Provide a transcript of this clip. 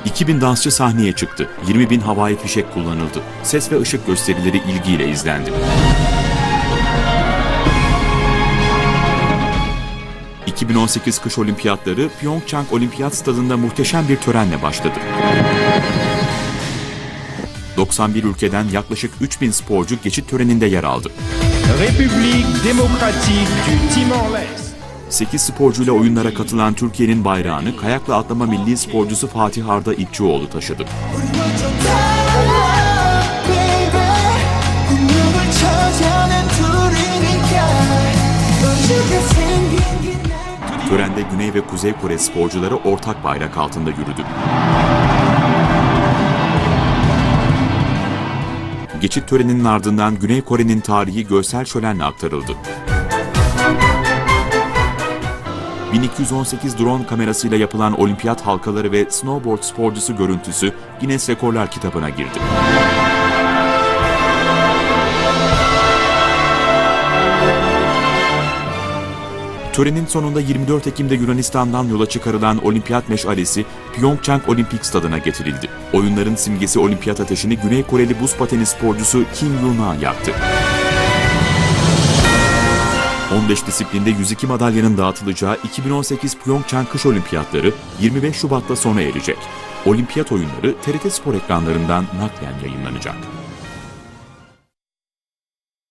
2000 dansçı sahneye çıktı. 20.000 havai fişek kullanıldı. Ses ve ışık gösterileri ilgiyle izlendi. 2018 Kış Olimpiyatları Pyeongchang Olimpiyat Stadı'nda muhteşem bir törenle başladı. 91 ülkeden yaklaşık 3000 sporcu geçit töreninde yer aldı. République démocratique du Timor-Leste. 8 sporcuyla oyunlara katılan Türkiye'nin bayrağını kayakla atlama milli sporcusu Fatih Arda İpçioğlu taşıdı. 우린 어쩜 달라 baby 운명을 찾아낸 둘이니까 언제가 생긴 게 Törende Güney ve Kuzey Kore sporcuları ortak bayrak altında yürüdü. Geçit töreninin ardından Güney Kore'nin tarihi görsel şölenle aktarıldı. 1218 drone kamerasıyla yapılan olimpiyat halkaları ve snowboard sporcusu görüntüsü Guinness Rekorlar kitabına girdi. Törenin sonunda 24 Ekim'de Yunanistan'dan yola çıkarılan olimpiyat meşalesi Pyeongchang Olimpik Stadı'na getirildi. Oyunların simgesi olimpiyat ateşini Güney Koreli buz pateni sporcusu Kim Yuna yaktı. 15 disiplinde 102 madalyanın dağıtılacağı 2018 Pyeongchang Kış Olimpiyatları 25 Şubat'ta sona erecek. Olimpiyat oyunları TRT Spor ekranlarından naklen yayınlanacak.